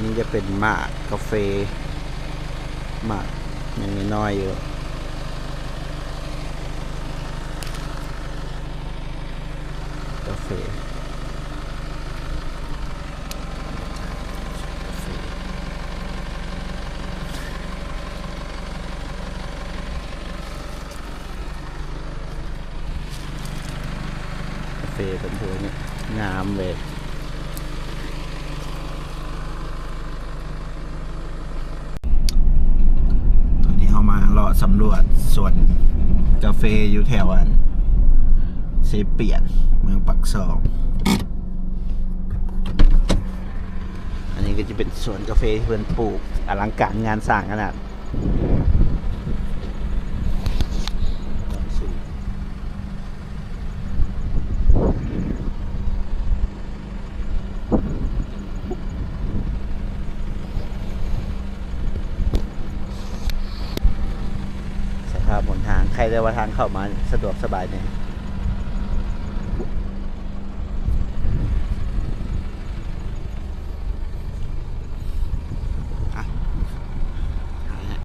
ນີ້ຈະເປັນໝາກກາເຟ ໝາກຍັງນ້ອຍໆຢູ່ ກາເຟ ກາເຟ ກາເຟເພິ່ນ ໂຫ ງາມເລີຍ. ຕອນນີ້ເຮົາມາເລາະສຳຫຼວດສວນກາເຟຢູ່ແຖວອັນເຊປຽນ ເມືອງປາກຊ່ອງ. ອັນນີ້ກໍຈະເປັນສວນກາເຟທີ່ເພິ່ນປູກອະລັງການງານສ້າງຂະໜາດ. ສະພາບຫົນທາງ ໃຄແຕ່ວ່າທາງເຂົ້າມາສະດວກສະບາຍແດ່.